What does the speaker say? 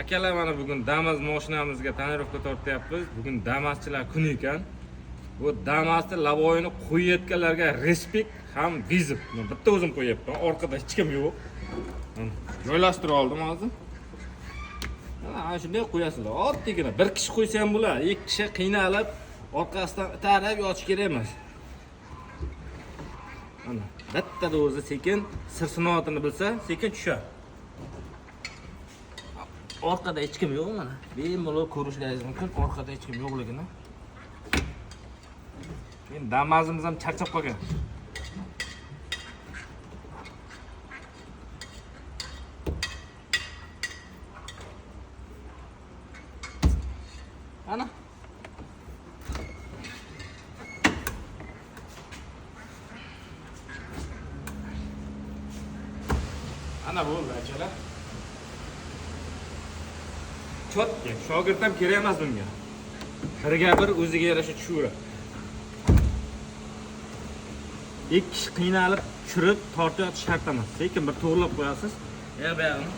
Akalar, mana bugun Damas mashinamizga tonirovka tortyapmiz. Bugun Damaschilar kuni ekan. Bu Damasni lavoyini qo'yayotganlarga respekt ham vizib. Men bitta o'zim qo'yyapman, orqada hech kim yo'q. Mana joylashtirib oldim hozir. Mana shunday qo'yasizlar. Oddiygina bir kishi qo'ysa ham bo'ladi. Ikki kishi qiynalib, orqasidan itarib yotish kerak emas. Mana bittada o'zi sekin sir sinoatini bilsa, sekin tushadi. Orqada hech kim yo'q mana. Bemalol ko'rishlaringiz mumkin, orqada hech kim yo'qligini. Men Damazimiz ham charchab qolgan. Ana. Ana bo'ldi akalar. Cho'tga, shogird ham kerak emas bunga. Birga bir o'ziga yarasha tushaveradi. Ikki kishi qiynalib tushirib tortiyotish shart emas. Sekin bir to'g'rilab qo'yasiz. Ya buyog'ini.